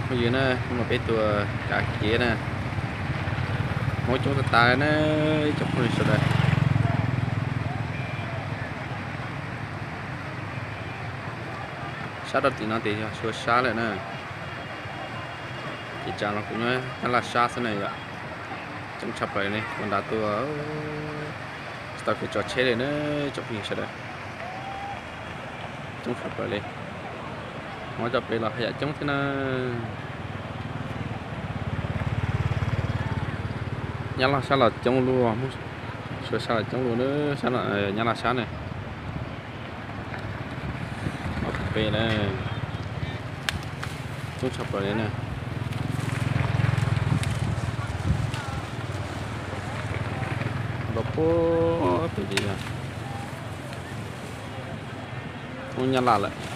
Phooj ywg na, hnub no peb tuaj kav kev na, Hmoob coob tas tas na, ib tsoom phooj ywg sawv daws. Sab rau tim no ces yog Suav sab lawm na. Ces tsam no kuv nyob Nyab Laj sab xwb na yom. Coob tshaj plaws li, ua nrad tuaj tsis tau kev tso tsheb li na, tsoom phooj ywg sawv daws. Coob tshaj plaws li. Hmoob coj pem los haj yam coob thiab na. Nyab Laj sab los coob luaj, Suav sab los coob luaj na, sab no Nyab Laj sab ne. Ob peb na, coob tshaj plaws li na. Nrau puag pem ces yog Hmoob Nyab Laj lawm.